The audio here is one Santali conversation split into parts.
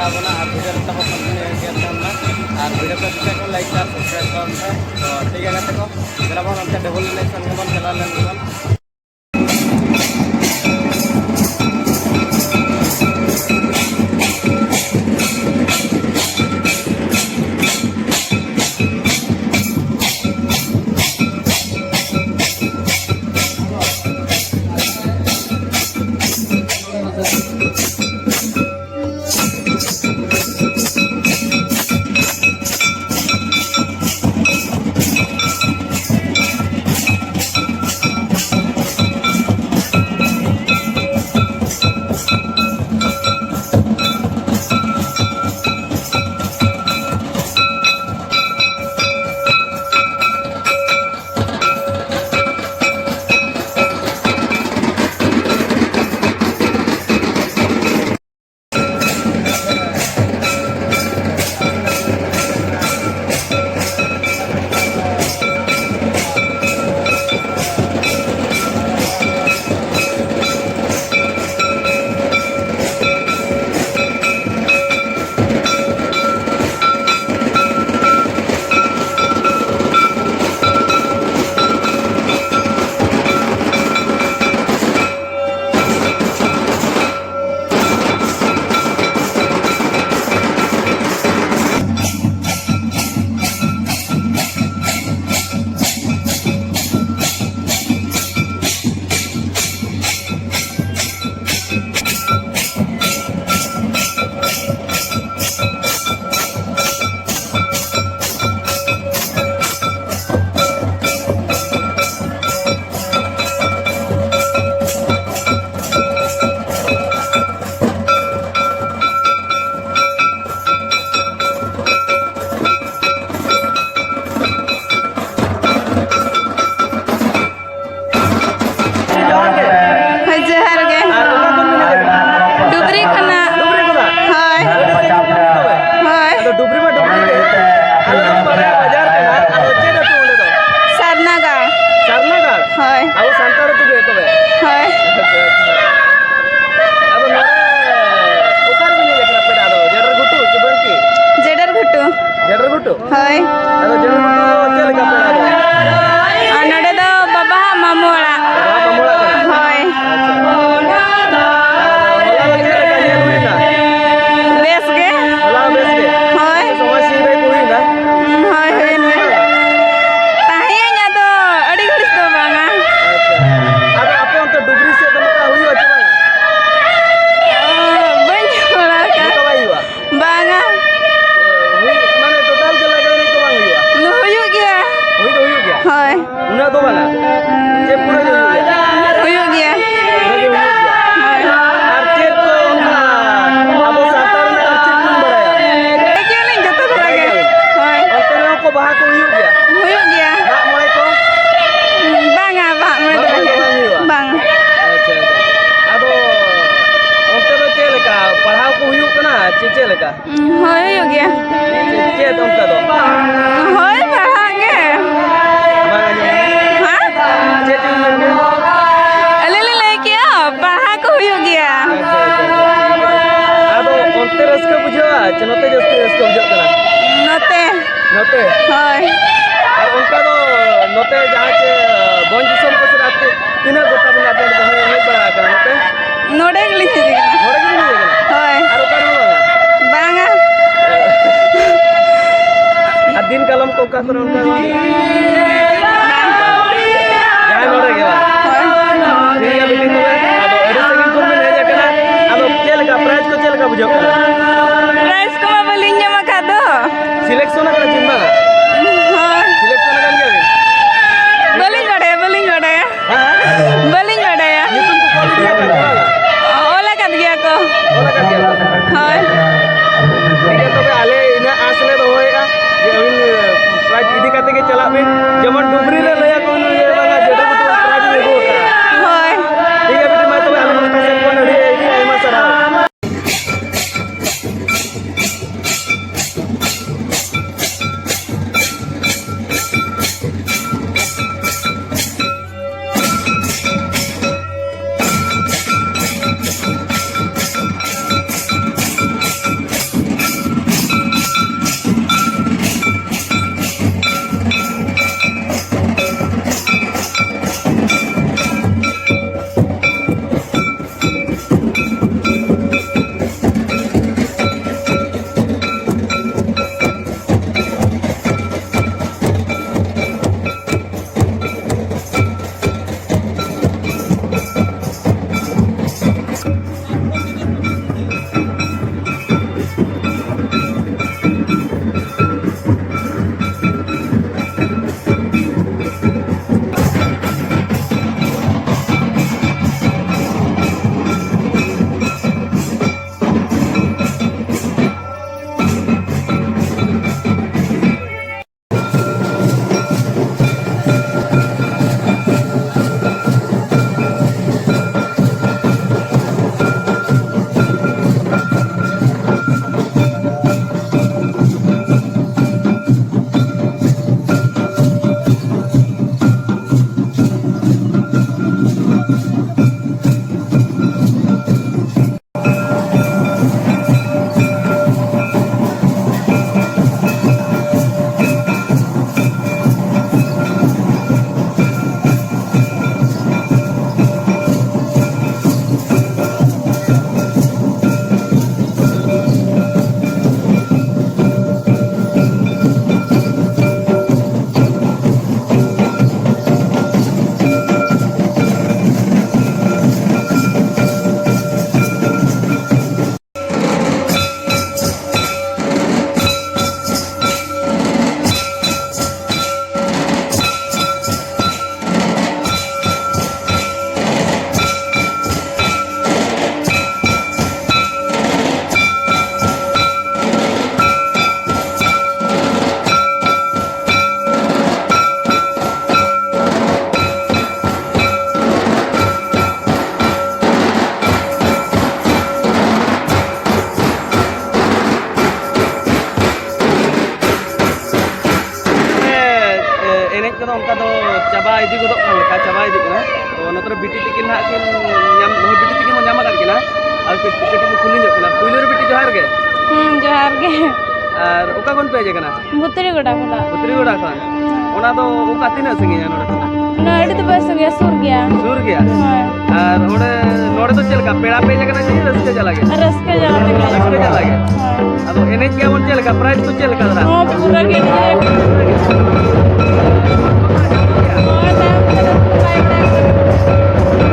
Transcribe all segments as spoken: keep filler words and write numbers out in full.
ᱟᱵᱚᱱᱟ ᱟᱨ video ᱨᱮ ᱛᱟᱵᱚᱱ continue ᱜᱮ ᱛᱟᱦᱮᱱ ᱢᱟ᱾ ᱟᱨ video ᱠᱚ ᱠᱩᱥᱤᱭᱟᱜ ᱠᱷᱟᱱ like, share, subscribe ᱛᱟᱵᱚᱱ ᱯᱮ᱾ ᱛᱚ ᱴᱷᱤᱠ ᱜᱮᱭᱟ ᱜᱟᱛᱮ ᱠᱚ, ᱫᱮᱞᱟ ᱵᱚᱱ ᱚᱱᱛᱮ ᱰᱚᱵᱚᱞ ᱤᱞᱮᱠᱥᱚᱱ ᱜᱮᱵᱚᱱ ᱪᱟᱞᱟᱣ ᱞᱮᱱ ᱜᱮᱵᱚᱱ᱾ ᱞᱮᱠᱟ? ᱦᱳᱭ, ᱦᱩᱭᱩᱜ ᱜᱮᱭᱟ᱾ ᱪᱮᱫ ᱚᱱᱠᱟ ᱫᱚ? ᱦᱳᱭ, ᱯᱟᱲᱦᱟᱜ ᱜᱮ᱾ ᱵᱟᱝ ᱟᱸᱡᱚᱢ ᱞᱮᱱᱟ᱾ ᱦᱮᱸ? ᱪᱮᱫ ᱵᱤᱱ ᱢᱮᱱ ᱠᱮᱫᱟ? ᱟᱹᱞᱤᱧ ᱞᱤᱧ ᱞᱟᱹᱭ ᱠᱮᱜᱼᱟ, ᱯᱟᱲᱦᱟᱜ ᱠᱚ ᱦᱩᱭᱩᱜ ᱜᱮᱭᱟ᱾ ᱟᱪᱪᱷᱟ, ᱟᱪᱪᱷᱟ, ᱟᱪᱪᱷᱟ᱾ ᱟᱫᱚ ᱚᱱᱛᱮ ᱨᱟᱹᱥᱠᱟᱹ ᱵᱩᱡᱷᱟᱹᱜᱼᱟ ᱪᱮ ᱱᱚᱛᱮ ᱡᱟᱹᱥᱛᱤ ᱨᱟᱹᱥᱠᱟᱹ ᱵᱩᱡᱷᱟᱹᱜ ᱠᱟᱱᱟ? ᱱᱚᱛᱮ᱾ ᱱᱚᱛᱮ? ᱦᱳᱭ᱾ ᱟᱨ ᱚᱱᱠᱟ ᱫᱚ ᱱᱚᱛᱮ ᱡᱟᱦᱟᱸ ᱪᱮ ᱵᱷᱚᱸᱡᱽ ᱫᱤᱥᱚᱢ ᱠᱚ ᱥᱮᱫ ᱟᱨ ᱪᱮᱫ ᱛᱤᱱᱟᱹᱜ ᱜᱚᱴᱟ ᱵᱚᱞᱮ ᱟᱯᱮ ᱚᱸᱰᱮ ᱯᱮ ᱦᱮᱡ ᱵᱟᱲᱟ ᱟᱠᱟᱱᱟ ᱱᱚᱛᱮ? ᱱᱚᱰᱮ ᱜᱮᱞᱤᱧ ᱦᱮᱡ ᱟᱠᱟᱱᱟ᱾ ᱱᱚᱰᱮ ᱜᱮᱵᱤᱱ ᱦᱮᱡ ᱟᱠᱟᱱᱟ? ᱦᱳᱭ᱾ ᱟᱨ ᱚᱠᱟ ᱨᱮᱦᱚᱸ ᱵᱟᱝᱟ? ᱵᱟᱝᱟ᱾ ᱟᱨ ᱫᱤᱱ ᱠᱟᱞᱚᱢ ᱠᱚ ᱚᱠᱟ ᱠᱚᱨᱮ ᱚᱱᱠᱟ ᱵᱟᱝ? ᱡᱟᱦᱟᱸᱭ ᱱᱚᱰᱮ ᱜᱮ ᱵᱟᱝ? ᱦᱳᱭ᱾ ᱴᱷᱤᱠ ᱜᱮᱭᱟ ᱵᱤᱴᱤ, ᱛᱚᱵᱮ ᱟᱫᱚ ᱟᱹᱰᱤ ᱥᱟᱺᱜᱤᱧ ᱠᱷᱚᱱ ᱵᱤᱱ ᱦᱮᱡ ᱟᱠᱟᱱᱟ, ᱟᱫᱚ ᱪᱮᱫ ᱞᱮᱠᱟ prize ᱠᱚ ᱪᱮᱫ ᱞᱮᱠᱟ ᱵᱩᱡᱷᱟᱹᱜ ᱠᱟᱱᱟ? Prize ᱠᱚᱢᱟ ᱵᱟᱹᱞᱤᱧ ᱧᱟᱢ ᱟᱠᱟᱫ ᱫᱚ᱾ Selection ᱟᱠᱟᱱᱟ ᱵᱤᱱ ᱵᱟᱝ? ᱦᱳᱭ᱾ Selection ᱟᱠᱟᱱ ᱜᱮᱭᱟ ᱵᱤᱱ? ᱵᱟᱹᱞᱤᱧ ᱵᱟᱰᱟᱭᱟ, ᱵᱟᱹᱞᱤᱧ ᱵᱟᱰᱟᱭᱟ᱾ ᱦᱮᱸ? ᱵᱟᱹᱞᱤᱧ ᱵᱟᱰᱟᱭᱟ᱾ ᱧᱩᱛᱩᱢ ᱠᱚᱠᱚ ᱚᱞ ᱤᱫᱤᱭᱟ ᱠᱟᱫ ᱵᱟᱝᱟ? ᱚᱞ ᱟᱠᱟᱫ ᱜᱮᱭᱟ ᱠᱚ᱾ ᱚᱞ ᱟᱠᱟᱫ ᱜᱮᱭᱟ ᱠᱚ? ᱦᱳᱭ᱾ ᱴᱷᱤᱠ ᱜᱮᱭᱟ, ᱛᱚᱵᱮ ᱟᱞᱮ ᱤᱱᱟᱹᱜ ᱟᱸᱥ ᱞᱮ ᱫᱚᱦᱚᱭᱮᱫᱼᱟ ᱡᱮ ᱟᱹᱵᱤᱱ prize ᱤᱫᱤ ᱠᱟᱛᱮ ᱜᱮ ᱪᱟᱞᱟᱜ ᱵᱤᱱ᱾ ᱮ, ᱮᱱᱮᱡ ᱠᱚᱫᱚ ᱚᱱᱠᱟ ᱫᱚ ᱪᱟᱵᱟ ᱤᱫᱤ ᱜᱚᱫᱚᱜ ᱠᱟᱱ ᱞᱮᱠᱟ, ᱪᱟᱵᱟ ᱤᱫᱤᱜ ᱠᱟᱱᱟ᱾ ᱛᱚ, ᱱᱚᱛᱮ ᱨᱮ ᱵᱤᱴᱤ ᱛᱤᱠᱤᱱ ᱦᱟᱸᱜ ᱠᱤᱱ ᱧᱟᱢ, ᱦᱳᱭ, ᱵᱤᱴᱤ ᱛᱤᱠᱤᱱ ᱵᱚᱱ ᱧᱟᱢ ᱟᱠᱟᱫ ᱠᱤᱱᱟ᱾ ᱟᱨ ᱠᱟᱹᱴᱤᱡ, ᱠᱟᱹᱴᱤᱡ ᱵᱚᱱ ᱠᱩᱞᱤ ᱧᱚᱜ ᱠᱤᱱᱟ᱾ ᱯᱩᱭᱞᱩ ᱨᱮ ᱵᱤᱴᱤ, ᱡᱚᱦᱟᱨ ᱜᱮ᱾ ᱦᱩᱸ, ᱡᱚᱦᱟᱨ ᱜᱮ᱾ ᱟᱨ ᱚᱠᱟ ᱠᱷᱚᱱ ᱯᱮ ᱦᱮᱡ ᱟᱠᱟᱱᱟ? ᱵᱷᱩᱛᱲᱤ ᱜᱚᱰᱟ ᱠᱷᱚᱱᱟᱜ᱾ ᱵᱷᱩᱛᱲᱤ ᱜᱚᱰᱟ ᱠᱷᱚᱱ? ᱚᱱᱟ ᱫᱚ ᱚᱠᱟ, ᱛᱤᱱᱟᱹᱜ ᱥᱟᱺᱜᱤᱧᱟ ᱱᱚᱰᱮ ᱠᱷᱚᱱᱟᱜ? ᱩᱱᱟᱹᱜ ᱟᱹᱰᱤ ᱫᱚ ᱵᱟᱭ ᱥᱟᱺᱜᱤᱧᱟ, ᱥᱩᱨ ᱜᱮᱭᱟ᱾ ᱥᱩᱨ ᱜᱮᱭᱟ? ᱦᱳᱭ᱾ ᱟᱨ ᱚᱸᱰᱮ, ᱱᱚᱰᱮ ᱫᱚ ᱪᱮᱫ ᱞᱮᱠᱟ, ᱯᱮᱲᱟ ᱯᱮ ᱦᱮᱡ ᱟᱠᱟᱱᱟ ᱥᱮ ᱨᱟᱹᱥᱠᱟᱹ ᱡᱟᱞᱟ ᱜᱮ? ᱨᱟᱹᱥᱠᱟᱹ ᱡᱟᱞᱟ ᱛᱮᱜᱮ᱾ ᱨᱟᱹᱥᱠᱟᱹ ᱡᱟᱞᱟ ᱜᱮ? ᱦᱳᱭ᱾ ᱟᱫᱚ ᱮᱱᱮᱡ ᱜᱮᱭᱟ ᱵᱚᱱ ᱪᱮᱫ ᱞᱮᱠᱟ, prize ᱠᱚ ᱪᱮᱫ ᱞᱮᱠᱟ ᱫᱷᱟᱨᱟ? ᱦᱚᱸ, ᱯᱩᱨᱟᱹ ᱜᱮ᱾ ᱦᱳᱭ, ᱛᱟᱭᱚᱢ ᱛᱮ ᱵᱟᱭ ᱵᱟᱲᱟᱭᱟ᱾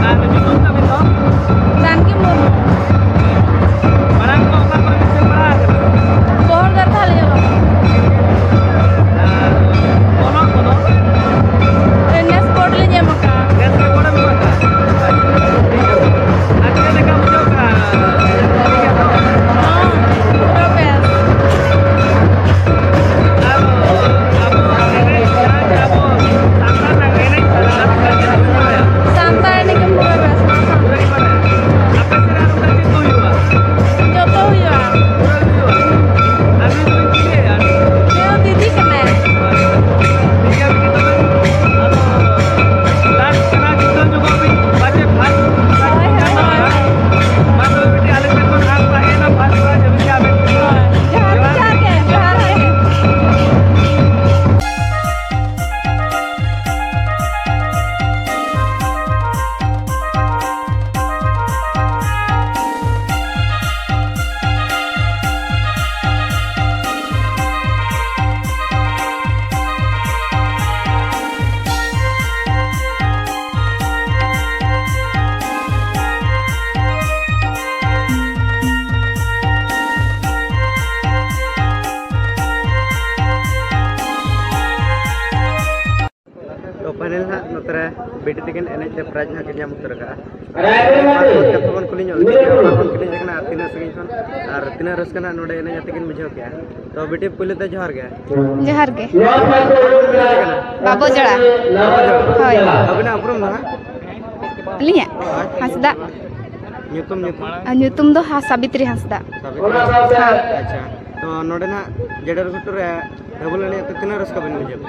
ᱟᱨ ᱧᱩᱛᱩᱢ ᱛᱟᱵᱤᱱ ᱫᱚ? ᱡᱟᱱᱠᱤ ᱢᱩᱨᱢᱩ᱾ ᱢᱟᱲᱟᱝ ᱠᱚ ᱚᱠᱟ ᱠᱚᱨᱮ ᱵᱤᱱ ᱥᱮᱱ ᱵᱟᱲᱟ ᱟᱠᱟᱱᱟ? ᱵᱚᱦᱚᱲᱫᱟ ᱛᱟᱦᱞᱮ ᱧᱮᱞᱚᱜ ᱠᱟᱱᱟ᱾ ᱟᱨ ᱚᱞᱚᱜ ᱠᱚᱫᱚ? ᱱᱮᱥ ᱵᱳᱨᱰ ᱞᱤᱧ ᱮᱢ ᱟᱠᱟᱫᱼᱟ᱾ ᱱᱮᱥ ᱜᱮ ᱵᱳᱨᱰ ᱮᱢ ᱟᱠᱟᱫᱼᱟ? ᱟᱨ ᱪᱮᱫ ᱞᱮᱠᱟ ᱵᱩᱡᱷᱟᱹᱣ ᱠᱟᱱᱟ? ᱦᱚᱸ, ᱯᱩᱨᱟᱹ ᱵᱮᱥ᱾ ᱟᱨ ᱟᱵᱚ ᱯᱷᱟᱭᱱᱮᱞ ᱦᱟᱸᱜ ᱱᱚᱛᱮ ᱨᱮ ᱵᱤᱴᱤ ᱛᱤᱠᱤᱱ ᱮᱱᱮᱡ ᱛᱮ ᱯᱨᱟᱭᱤᱡᱽ ᱦᱟᱸᱜ ᱠᱤᱱ ᱧᱟᱢ ᱩᱛᱟᱹᱨ ᱟᱠᱟᱫᱼᱟ᱾ ᱵᱟᱨ ᱦᱚᱲ ᱠᱟᱛᱷᱟ ᱵᱚᱱ ᱠᱩᱞᱤ ᱧᱚᱜ ᱞᱮᱫ ᱠᱤᱱᱟ, ᱚᱠᱟ ᱠᱷᱚᱱ ᱠᱤᱱ ᱦᱮᱡ ᱟᱠᱟᱱᱟ ᱟᱨ ᱛᱤᱱᱟᱹᱜ ᱥᱟᱺᱜᱤᱧ ᱠᱷᱚᱱ ᱟᱨ ᱛᱤᱱᱟᱹᱜ ᱨᱟᱹᱥᱠᱟᱹ ᱱᱟᱜ ᱱᱚᱰᱮ ᱮᱱᱮᱡ ᱟᱛᱮ ᱠᱤᱱ ᱵᱩᱡᱷᱟᱹᱣ ᱠᱮᱜᱼᱟ᱾ ᱛᱚ ᱵᱤᱴᱤ, ᱯᱩᱭᱞᱩ ᱛᱮ ᱡᱚᱦᱟᱨ ᱜᱮ᱾ ᱡᱚᱦᱟᱨ ᱜᱮ᱾ ᱚᱠᱟ ᱠᱷᱚᱱ ᱵᱤᱱ ᱦᱮᱡ ᱟᱠᱟᱱᱟ? ᱵᱟᱵᱚ ᱡᱚᱲᱟ᱾ ᱵᱟᱵᱚ ᱡᱚᱲᱟ᱾ ᱦᱳᱭ᱾ ᱟᱹᱵᱤᱱᱟᱜ ᱩᱯᱨᱩᱢ ᱫᱚ ᱦᱟᱸᱜ? ᱟᱹᱞᱤᱧᱟᱜ? ᱦᱳᱭ᱾ ᱦᱟᱸᱥᱫᱟ᱾ ᱧᱩᱛᱩᱢ, ᱧᱩᱛᱩᱢ? ᱟᱨ ᱧᱩᱛᱩᱢ ᱫᱚ ᱦᱟ-, ᱥᱟᱵᱤᱛᱨᱤ ᱦᱟᱸᱥᱫᱟ᱾ ᱥᱟᱵᱤᱛᱨᱤ ᱦᱟᱸᱥᱫᱟ᱾ ᱦᱮᱸ᱾ ᱟᱪᱪᱷᱟ᱾ ᱛᱚ ᱱᱚᱰᱮ ᱱᱟᱜ ᱡᱮᱰᱟᱨ ᱜᱷᱩᱴᱩ ᱨᱮ ᱰᱷᱟᱹᱵᱩᱞ ᱮᱱᱮᱡ ᱟᱛᱮ ᱛᱤᱱᱟᱹᱜ ᱨᱟᱹᱥᱠᱟᱹ ᱵᱤᱱ ᱵᱩᱡᱷᱟᱹᱣ?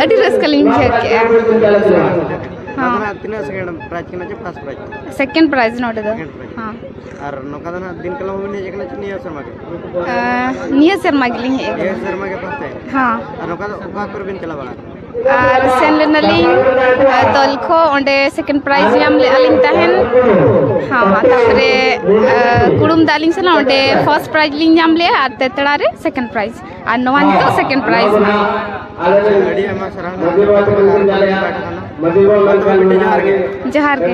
ᱟᱹᱰᱤ ᱨᱟᱹᱥᱠᱟᱹ ᱞᱤᱧ ᱵᱩᱡᱷᱟᱹᱣ ᱠᱮᱜᱼᱟ᱾ ᱦᱮᱸ᱾ ᱟᱫᱚ ᱱᱟᱜ ᱛᱤᱱᱟᱹᱜ second prize ᱠᱟᱱᱟ ᱪᱮ first prize? Second prize ᱱᱚᱰᱮ ᱫᱚ᱾ Second prize᱾ ᱦᱮᱸ᱾ ᱟᱨ ᱱᱚᱝᱠᱟ ᱫᱚ ᱱᱟᱜ ᱫᱤᱱ ᱠᱟᱞᱚᱢ ᱦᱚᱸᱵᱤᱱ ᱦᱮᱡ ᱟᱠᱟᱱᱟ ᱪᱮ ᱱᱤᱭᱟᱹ ᱥᱮᱨᱢᱟ ᱜᱮ? ᱟᱸ, ᱱᱤᱭᱟᱹ ᱥᱮᱨᱢᱟ ᱜᱮᱞᱤᱧ ᱦᱮᱡ ᱟᱠᱟᱱᱟ᱾ ᱱᱤᱭᱟᱹ ᱥᱮᱨᱢᱟ ᱜᱮ first time? ᱦᱮᱸ᱾ ᱟᱨ ᱱᱚᱝᱠᱟ ᱫᱚ ᱚᱠᱟ ᱠᱚᱨᱮ ᱵᱤᱱ ᱪᱟᱞᱟᱣ ᱵᱟᱲᱟ ᱟᱠᱟᱱᱟ? ᱟᱨ ᱥᱮᱱ ᱞᱮᱱᱟᱞᱤᱧ, ᱟᱸ, ᱫᱚᱞᱠᱷᱚ, ᱚᱸᱰᱮ second prize ᱧᱟᱢ ᱞᱮᱜᱼᱟ ᱞᱤᱧ ᱛᱟᱦᱮᱱ᱾ ᱦᱮᱸ, ᱛᱟᱨᱯᱚᱨᱮ, ᱟᱸ, ᱠᱩᱲᱩᱢ ᱫᱟᱜ ᱞᱤᱧ ᱥᱮᱱᱟ, ᱚᱸᱰᱮ first prize ᱞᱤᱧ ᱧᱟᱢ ᱞᱮᱜᱼᱟ ᱟᱨ ᱛᱮᱛᱲᱟ ᱨᱮ second prize᱾ ᱟᱨ ᱱᱚᱣᱟ ᱱᱤᱛᱚᱜ second prize ᱱᱟ᱾ ᱟᱹᱰᱤ ᱟᱭᱢᱟ ᱥᱟᱨᱦᱟᱣ᱾ ᱡᱚᱦᱟᱨ ᱜᱮ᱾ ᱡᱚᱦᱟᱨ ᱜᱮ᱾